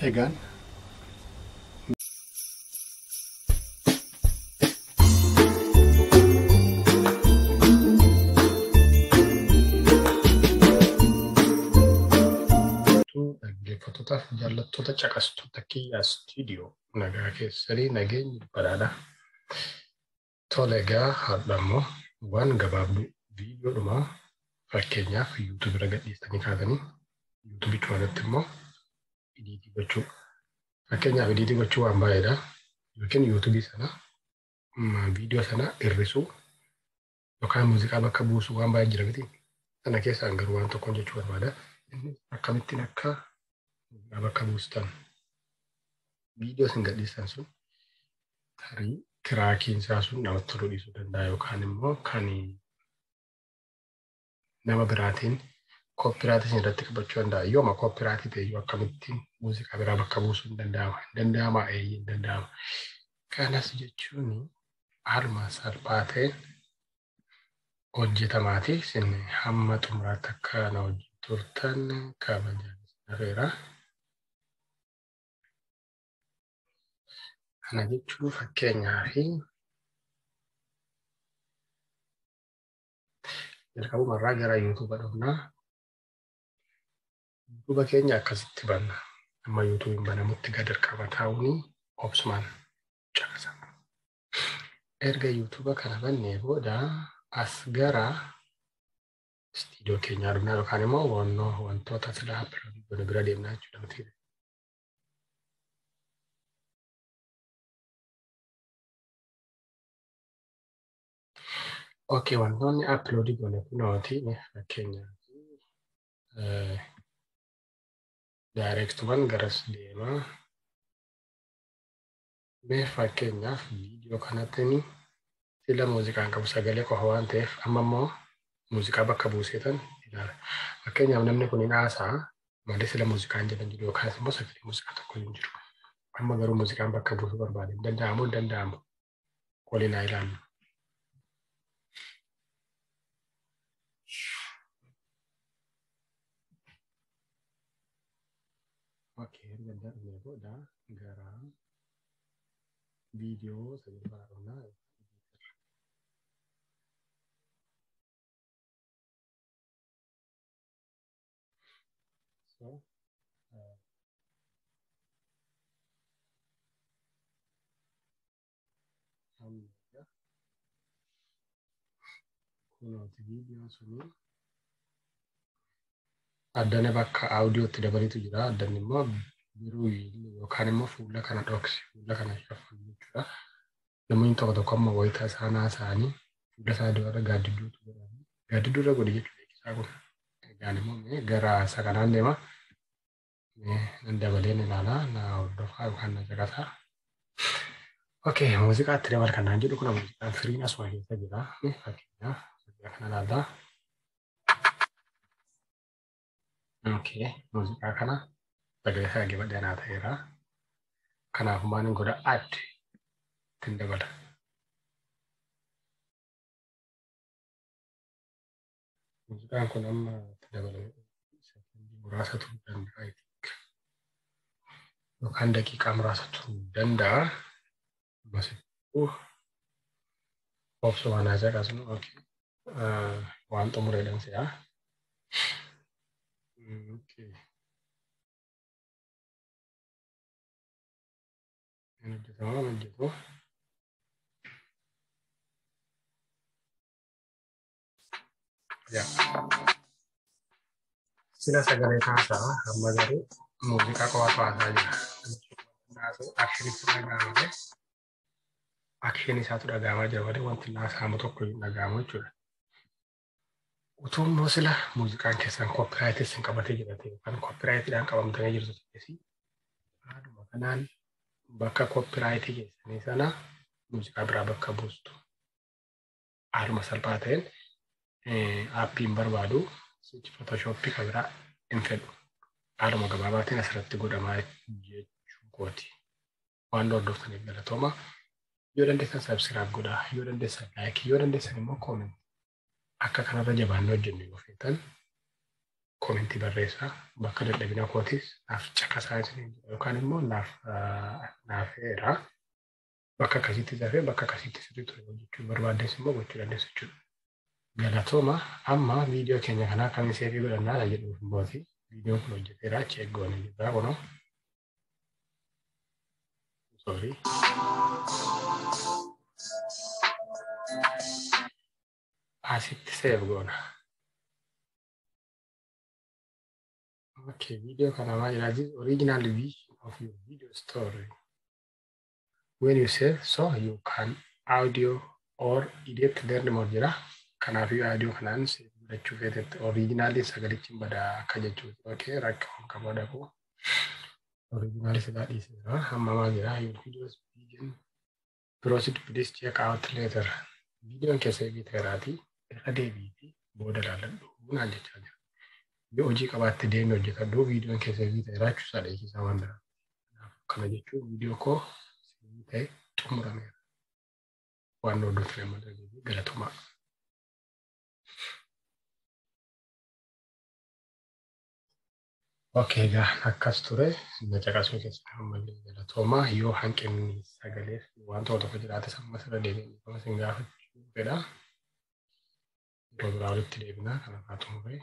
Egaan dhaggeeffattootaaf jaallattoota caqastoota Kiyyaa Istuudiyoo nagaa keessanii nageenyi badhaadha. Tole egaa har'a immoo waan gabaabduu viidiyoodhuma fakkeenyaaf yuutuub irra gadhiistanii kaatanii yuutuubichuma irratti immoo idiitii gochuu. Fakkeenyaaf idiitii gochuu waan baay'eedha. Yookiin yuutuubii sana viidiyoo sana hir'isuu yookaan muuziqaa bakka buusuu waan baay'ee jira miti. Sana keessaan garuu waan tokkoon jechuu barbaada. Innis akkamittiin akka muuziqaa bakka buustan viidiyoo isin gadhiistan sun tarii tiraakiin isaa sun namatti toluu dhiisuu danda'a yookaan immoo kan nama biraatiin koppiraatii isin irratti qabachuu danda'a. Yooma koppiraatii ta'e iyyuu akkamittiin muuziqaa biraa bakka buusuu hin danda'ama. Hin danda'ama eeyyee hin danda'ama. Kanas jechuun haaluma salphaa ta'een hojjetamaati. Isin hamma xumuraatti akka na wajjin turtan kabajaan isin afeera. Kana jechuun fakkeenyaaf jalqabumarraa gara yuutuuba dhufnaa. Yuutuuba keenya akkasitti banna. Amma yuutuubiin banamutti gad dirqama taa'uun obsumaan caqasa. Erga yuutuuba kana bannee booda as gara istiidiyoo keenyaa dhufnaa yookaan immoo wantoota silaa uploadii bira deemnaa jechuudha. Okay, wantoonni uploadii goone kunooti fakkeenyaaf daayireektumaan garas deema. Mee fakkeenyaaf viidiyoo kanatti sila muuziqaan qabu sagalee qofa waan ta'eef amma immoo muuziqaa bakka buuseetan ilaala. Fakkeenyaaf namni kun hin haasa'a malee sila muuziqaan jedhan jiru yookaas immoo sagalee muuziqaa tokko hin jiru. Amma garuu muuziqaan bakka buusuu barbaade hin danda'amu hin danda'amu waliin haa ilaallu. Okay, erga dhufnee booda gara viidiyoo sagalee kana dhufnaa. So, amma kunooti viidiyoon suni addana bakka audiyootti dabaletu jira. Addanni immoo biruu yookaan immoo fuula kana dhoksi, fuula kana shaffanu jechuudha. Namoonni tokko tokko amma wayita isaan haasa'anii fuula isaa dura gaaddidduutu godhama. Gaaddidduu irra godhi jechuudha isaa kun. Egaan immoo mee gara isa kanaan deema. Mee nan dabaleen ilaalaa na hordofaa yookaan na caqasaa. Okay, muuziqaatti dabal kanaan jedhu kun muuziqaan firiin asuma keessa jira. Fakkeenyaaf muuziqaa kana ilaalaa. Okay, muuziqaa kana sagalee isaa dhaggeeffadhee naa ta'eera. Kanaaf maal godha add ittiin dabala. Muuziqaan kun amma itti dabalamee sekondii muraasa turuu danda'a. I think. Yookaan daqiiqaa muraasa turuu danda'a. Ammasittuu obsumaan haa caqasnu. Okay. Waan xumureedhaan si'a. Okay. Hin hojjetamu hin hojjetu. Yaa. Sila sagalee haasa'a amma garuu muuziqaa qofaatu haasaa jira. Akshinitti dhaga'ama malee akshinii isaatu dhaga'amaa jira malee wanti haasa'amu tokko hin dhaga'amu jechuudha. Utuu immoo sila muuziqaan keessan koppiraayitii isin qabatee jira ta'e yookaan koppiraayitiidhaan qabamtanii jirtu ta'es haaluma kanaan bakka koppiraayitii keessanii sana muuziqaa biraa bakka buustu. Haaluma salphaa ta'een aappiin barbaadu fotoshooppii kan biraa hin fedhu. Haaluma gabaabaatiin asirratti godhamaa jechuu kooti. Waan hordoftaniif galatooma. Yoo dandeessan saabskiraayib godhaa, yoo dandeessan laayikii, yoo dandeessan immoo koomentii. Akka kanarra jabaannee hojjennu yoo feetan Comment barreessaa, bakka dadhabina kootis naaf caqasaa isiniin jedha yookaan immoo naaf heera. Bakka akkasitti dafee bakka akkasitti sirrii ture hojjechuu barbaaddes immoo gochuu dandeessu jechuudha. Galatooma. Amma viidiyoo keenya kanaa kamiin save godhannaa jedhuuf immooti viidiyoon kun hojjeteera, check goonee jirra kunoo. Sorry. Asitti save goona. Okay, video kana maal jedhaa? "This original vision of your video story. When you save, so you can audio or edit, learn more" jedha. Kanaafuu audio kanaan save godhachuu feetetti original sagalichi hin badaa akka jechuudha. Okay, rakkoo qabu dhaqu. Original silaa dhiiseera. Amma maal jedhaa? "Your videos begin proceed, please check out later." Viidiyoon keessa save ta'eeraatii irra deebiitii booda ilaalladhu naan jechaa jira. Yoo hojii qabaatte deemee hojjetadhu, viidiyoon keessa save ta'eera jechuusaa dheechisaa waan biraa. Kana jechuun viidiyoo koo save ta'e xumurameera. Waan hordoftan amma galatomaa. Okay, egaa akkas ture. Na caqasuu keessan ammallee galatoomaa. Yoo hanqinni sagaleef waan tokko tokko jiraate ammas irra deebiin dhiifama isin gaafachuu fedha. Yeroo biraa walitti deebinaa, kana haa xumuree.